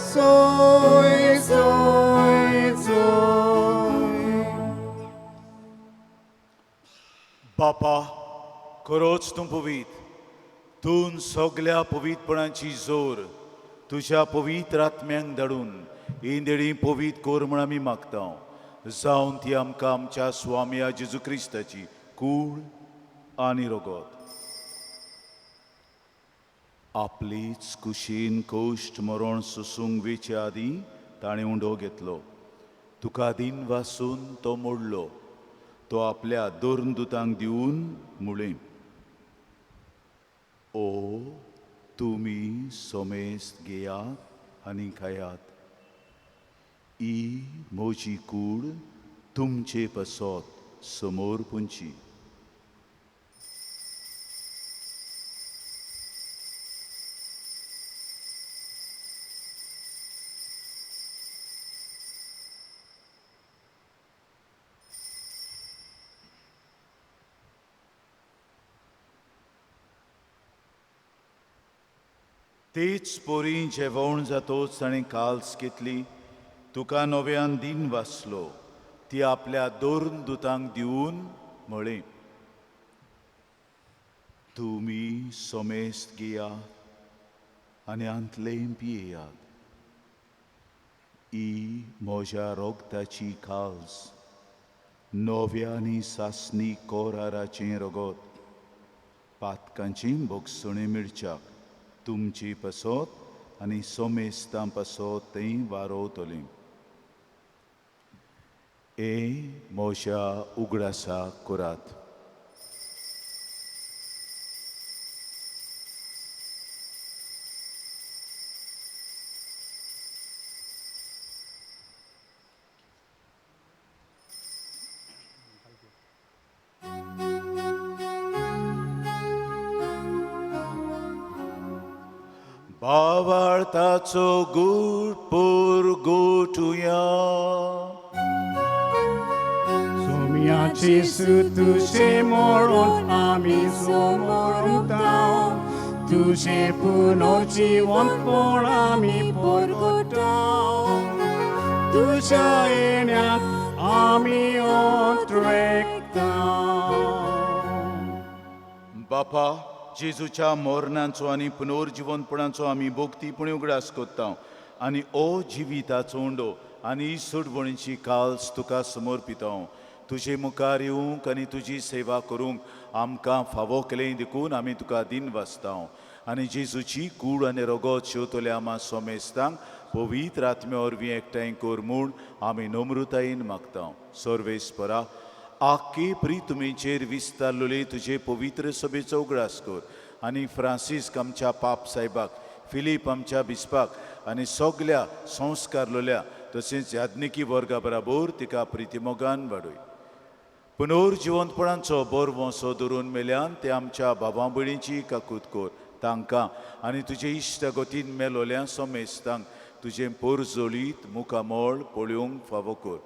सोय सोय सोय. बापा, खरोच तूं पवीत, तूं सगल्या पवित्रपणाची जोर तुज्या पवित्र आत्म्यांक धाडून ही देणी पवीत कोर म्हूण आमी मागता, जावन ती आमकां आमच्या स्वामया जेजू क्रिस्ताची कूड आनी रगत. आपलीच कुशीन कोश्ट मरण सोसूंक वेचे आदीं ताणें उंडो घेतलो, तुका दीन वासून तो मोडलो, तो आपल्या दोन दुतांक दिवन मुळें, ओ तुमी सोमेस्त घेयात आनी खायात, ही म्हजी कूड तुमचे पासत समोर पुंची. तेच पोरी जेवण जातोच ताणें काल्स घेतली, तुका नव्यान दीन वाचलो, ती आपल्या दोन दुतांक दिवन म्हळें, तुमी सोमेस्त घेयात आनी आंतलें पियेयात, ही म्हज्या रोगताची काल्स, नव्या आनी सासणी कोराराचें रगत, पातकांची भोगसणी मिळच्याक तुमची पासत आनी सोमेस्तां पासत थंय वारोवतलीं. हें म्हज्या उगडासाक करात. भावार्थाचो गूट पुरगोटुया. सोम्याची तुझे मोडून आमी समोरता, तुझे पुनर्जीवनपण आमी परगटा, तुझ्या येण्याक आमी अंतरेकता. बापा, जेजूच्या मरणाचो आनी पुनर्जिवनपणाचो आमी भोगतीपणी उगडास कोत्ता आनी ओ जिविताचो उंडो आनी सोडवणीची काल्स तुका समर्पिता. तुजे मुखार येवंक आनी तुजी सेवा करूंक आमकां फावो केलें देखून आमी तुका दिन वाचता आनी जेजूची कूड आनी रगत शेवतल्या आमा सोमेस्तांक पवित्र आत्म्या वरवीं एकठांय कर म्हूण आमी नम्रतायेन मागता. सर्वेस्परा, आख्खी प्रितुमेचेर विस्तारलेले तुजे पवित्र सभेचो उगडास कर आनी फ्रांसिस्क आमच्या पाप सायबाक, फिलीप आमच्या बिस्पाक आनी सगल्या संस्कारलोल्या तशेंच याज्ञिकी वर्गा बराबर तिका प्रितीमोगान वाडय. पुनर्जिवंतपणाचो बरवंसो धरून मेल्यान ते आमच्या बाबा भयणीची काकूत कर तांकां आनी तुजे इश्ट गतीन मेलोल्या सोमेस्तांक तुजें पोरजोळीत मुखामळ पळोवंक फावो कर.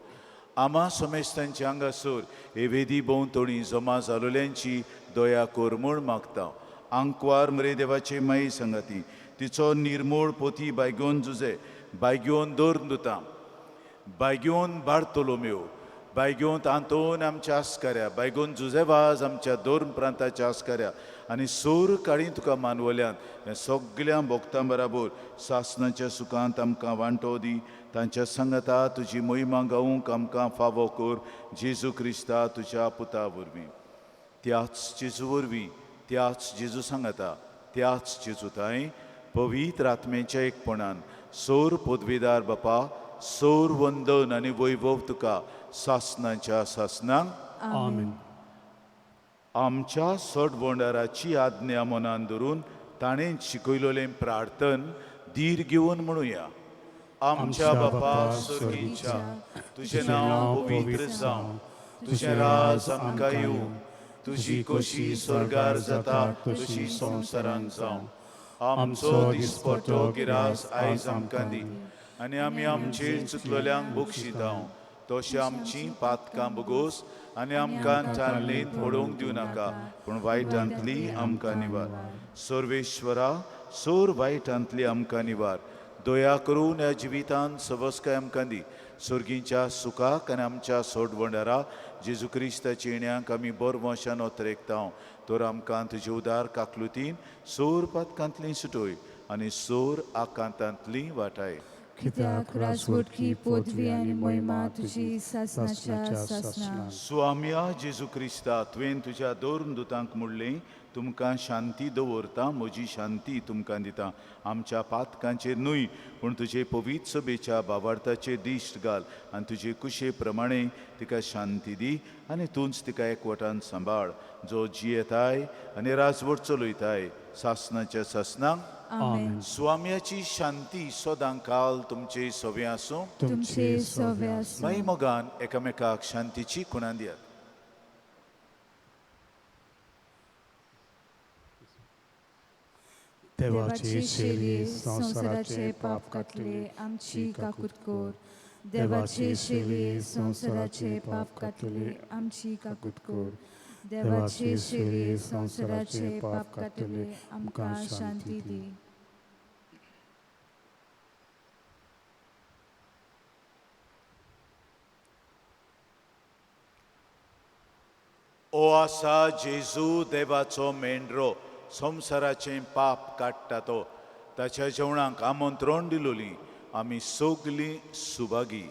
आमा सोमेस्तांच्या हांगासर हे वेदी भोंवतणी जमा जालोल्यांची दया कर म्हूण मागता. आंकवार मरे देवाचे माई सांगाती तिचो निर्मोळ पोती बायगोन जुजे, बायगोन दोर दुता, बायगोन बार्तोलोम्यो, बायगोन आंतोन आमच्या आस्काऱ्या, बायगोन जुजेवाज आमच्या दोन प्रांताच्या आस्काऱ्या आनी सोर काळी तुका मानवल्यान ह्या सगल्या भोक्तां बराबर सासणाच्या सुखांत आमकां वांटो दी. तांच्या सांगाता तुजी मोहिमा गावूंक आमकां फावो कर जेजू क्रिस्ता तुज्या पुता वरवीं. त्याच जेजू वरवीं, त्याच जेजू सांगाता, त्याच जेजू तांय पवित्र आत्म्याच्या एकपणान सोर पदवीदार बापा, सोर वंदन आनी वैभव तुका सासनाच्या सासनांक. आमेन. आमच्या सोडवणदाराची आज्ञा मनान धरून ताणें शिकयलेलें प्रार्थन धीर घेवन म्हणुया. आमच्या बापा स्वर्गीच्या, तुजें नांव पवित्र जावं, तुजें राज आमकां येवं, तुजी खोशी स्वर्गार जाता तशी संवसारांत जावं. आमचो दिसपट्टो गिरास आयज आमकां दी आनी आमी आमचेर चुकलेल्यांक बक्षितांव तशें आमची पातकां बगोस आनी आमकां चालणेंत पडोवंक दिवं नाका, पूण वायटांतली आमकां निवार. सर्वेश्वरा, सोर वायटांतली आमकां निवार. दया करून ह्या जिवितांत सवस्काय आमकां दी. सर्गीच्या सुखाक आनी आमच्या सोडवणदारा जेजू क्रिस्ताच्या येण्याक आमी बरवंशान ओतरेकता. तर आमकां तुजे उदार काकलुतीन सोर पातकांतली सुटय आनी सोर आकांतांतली वाटाय. कित्याक राजवटकी, पदवी आनी महिमा तुजी सासनाच्या सासना. स्वाम्या जेजू क्रिस्ता, तुवें तुज्या दोन दुतांक म्हणलें, तुमकां शांती दवरता, म्हजी शांती तुमकां दिता. आमच्या पातकांचेर न्हय, पूण तुजे पवित्र सभेच्या बावार्थाचेर दिश्ट घाल आनी तुजे कुशे प्रमाणे तिका शांती दी आनी तूंच तिका एकवटान सांबाळ, जो जियेताय आनी राजवट चलयताय सासनाच्या सासनाक. आमेन. स्वाम्याची शांती सदां काल तुमचे सवे आसूं. तुमचे सवे आसूं. माई मोगान एकामेकाक शांतीची खुणां दियात. देवाचे शेली संवसाराचे पाप कातले, आमची काकूत कर. देवाचे शेली संवसाराचे पाप कातले, आमची काकूत कर. देवाचे शेली संवसाराचे पाप कातले, आमकां शांती दी. ओ आसा जेजू देवाचो मेंढरो, संवसाराचें पाप काडटा तो, ताच्या जेवणाक आमंत्रण दिलोली आमी सगलीं सुभागी.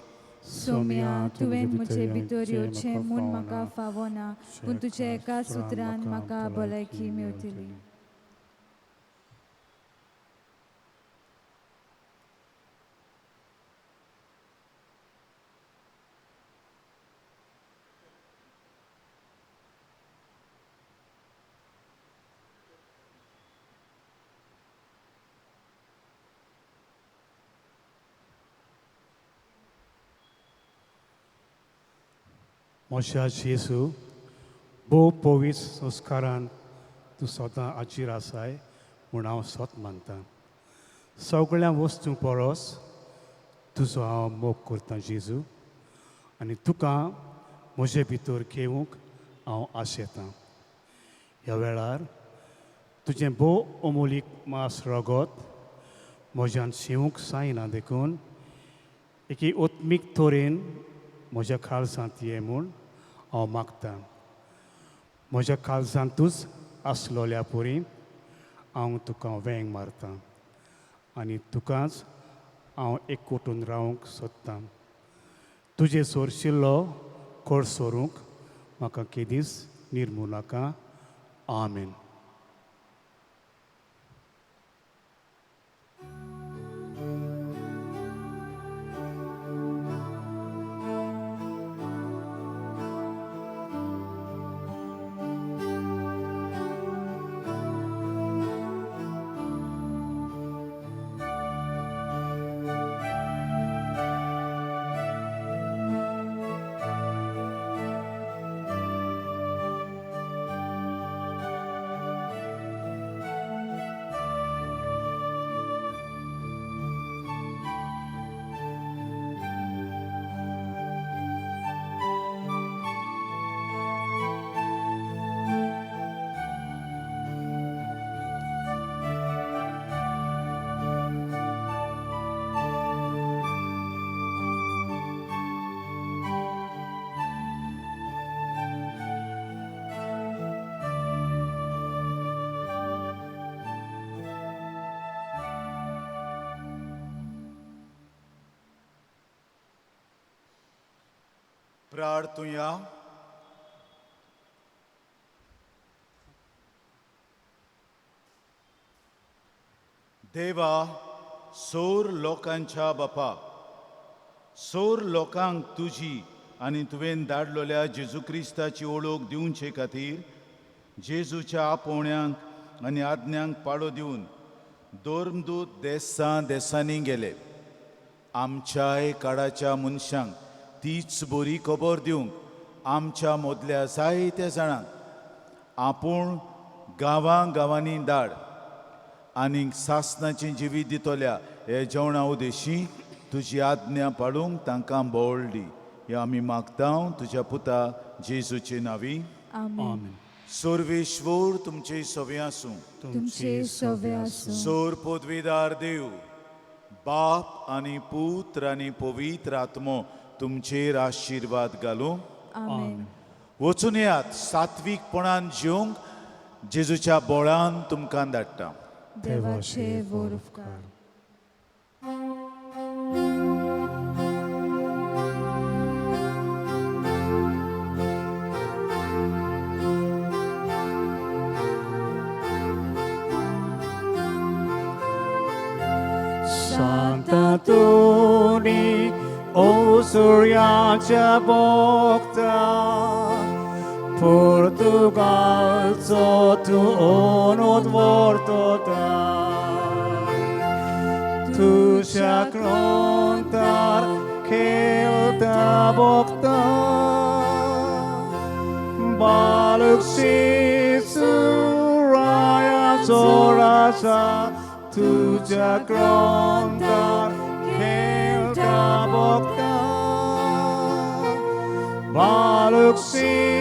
सोम्या, तुवें म्हजे भितर येवचें म्हूण म्हाका फावना, पूण तुज्या एका सुत्रान म्हाका भलायकी मेवतली. म्हज्या जेजू, भोव पवित्र संस्कारान तूं सदां आजीर आसाय म्हूण हांव सत मानतां. सगळ्या वस्तूं परस तुजो हांव मोग करतां जेजू, आनी तुका म्हजे भितर घेवंक हांव आशेतां. ह्या वेळार तुजें भोव अमोलीक मास रगत म्हज्यान शिवूंक जायना, देखून एके ओत्मीक तरेन म्हज्या काळजांत ये म्हूण हांव मागतां. म्हज्या काळजांतूच आसलोल्या परी हांव तुका वेंग मारतां आनी तुकाच हांव एकवटून रावंक सोदतां. तुजें सोरशिल्लो कोळ सोरूंक म्हाका केदींच निर्मू नाका. आमेन. प्रार्थुया. देवा, सोर लोकांच्या बापा, सोर लोकांक तुजी आनी तुवें धाडलेल्या जेजू क्रिस्ताची ओळख दिवचे खातीर जेजूच्या आपोवण्यांक आनी आज्ञांक पाळो दिवन धर्मदूत देसां देसांनी गेले. आमच्याय काळाच्या मनशांक तीच बरी खबर दिवंक आमच्या मदल्या जायत्या जाणांक आपूण गांवां गांवांनी धाड आनीक सासणाचें जिवीत दितल्या हे जेवणा उदेशी तुजी आज्ञा पाळूंक तांकां बळ दी. हें आमी मागता तुज्या पुता जेजूचे नांवी. आमेन. सर्वेश्वर तुमचे सवे आसूं. तुमचे सवे आसूं. सोर पदवीदार देव बाप आनी पुत्र आनी पवित्र आत्मो तुमचेर आशिर्वाद घालूं. आमेन. वचून येयात सात्वीकपणान जिवंक जेजूच्या बोळान तुमकां धाडटा. देवाचे व्हड उपकार. Sant'Antoni, o सूर्याच्या भोक्ता, पुर्तुगालचो तूं ओनोत वर्तता, तुज्या ग्रंथार खेळता भोक्ता, बालक शिशू रायाचो राजा, तुज्या ग्रंथार खेळता भोक्ता, बालक शिशू.